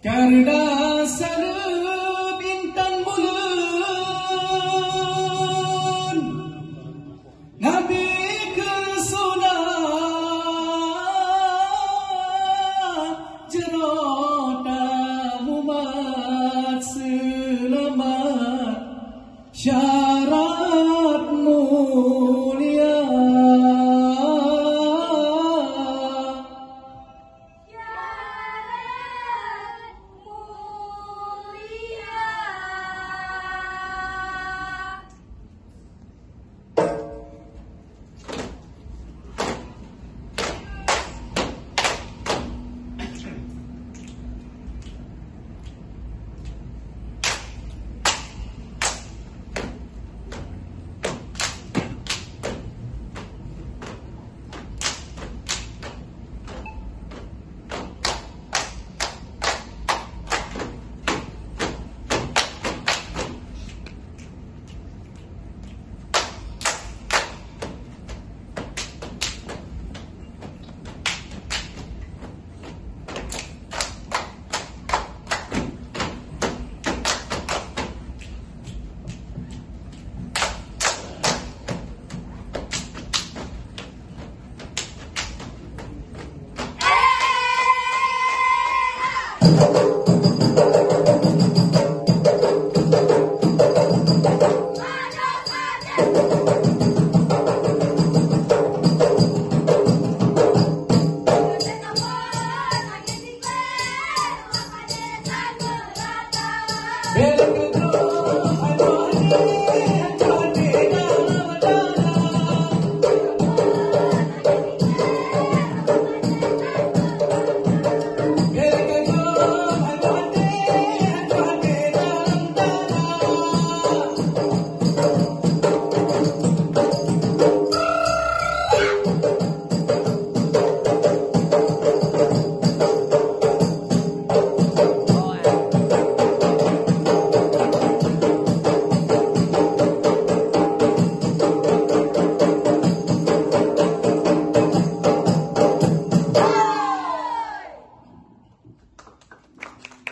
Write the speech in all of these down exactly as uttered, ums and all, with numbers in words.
Kareuna saleuem intan buleuen, Nabi keu sunat, jaroe tamumat seulamat syarat mulia.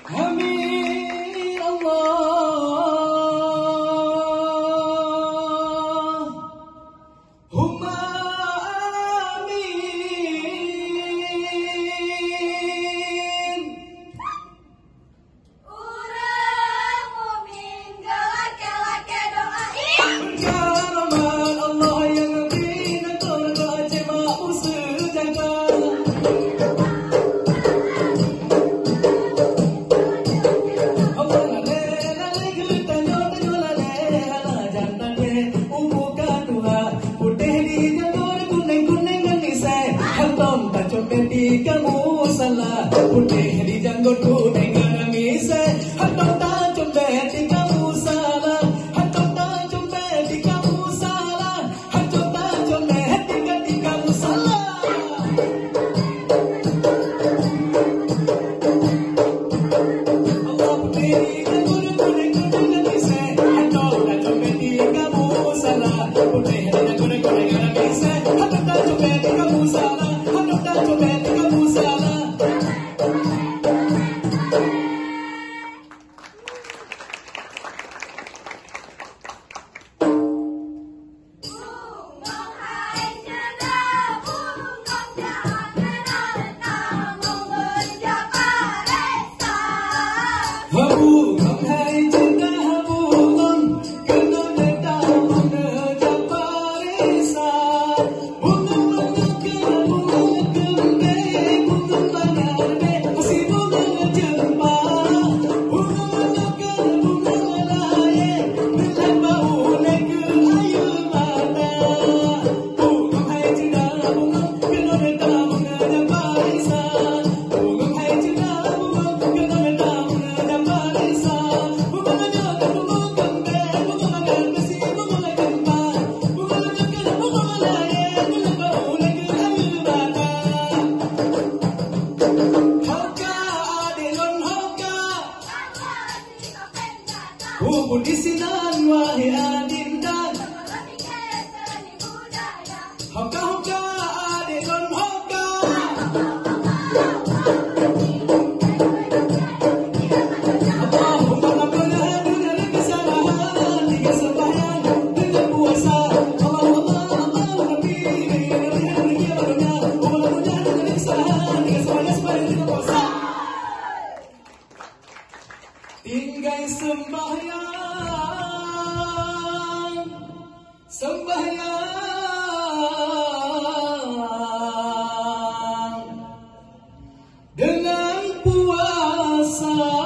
Amin, Allahumma amin. Ureuëng mukmin geulakée-lakée doa. Beureukat rahmat Allah nyang geubi, neutôh doa ceumak useue jaga. Allah lalée-lalée geutanyoe, tanyoe lalée hana jan tadée u muka Tuhan. Putéh di janggôt, kunéng-kunéng ngon misée, hantom tacok beti kamoe salah. Putéh di janggôt, kunéng ngon misée, hantom tacok beti kamoe salah. Hantom tacok beti kamoe salah. Hantom tacok beti kamoe salah. Peue-peue disinan, wahé adinda? Hoka-hoka, adé lôn hoka. Tinggai sembahyang, sembahyang dengan puasa.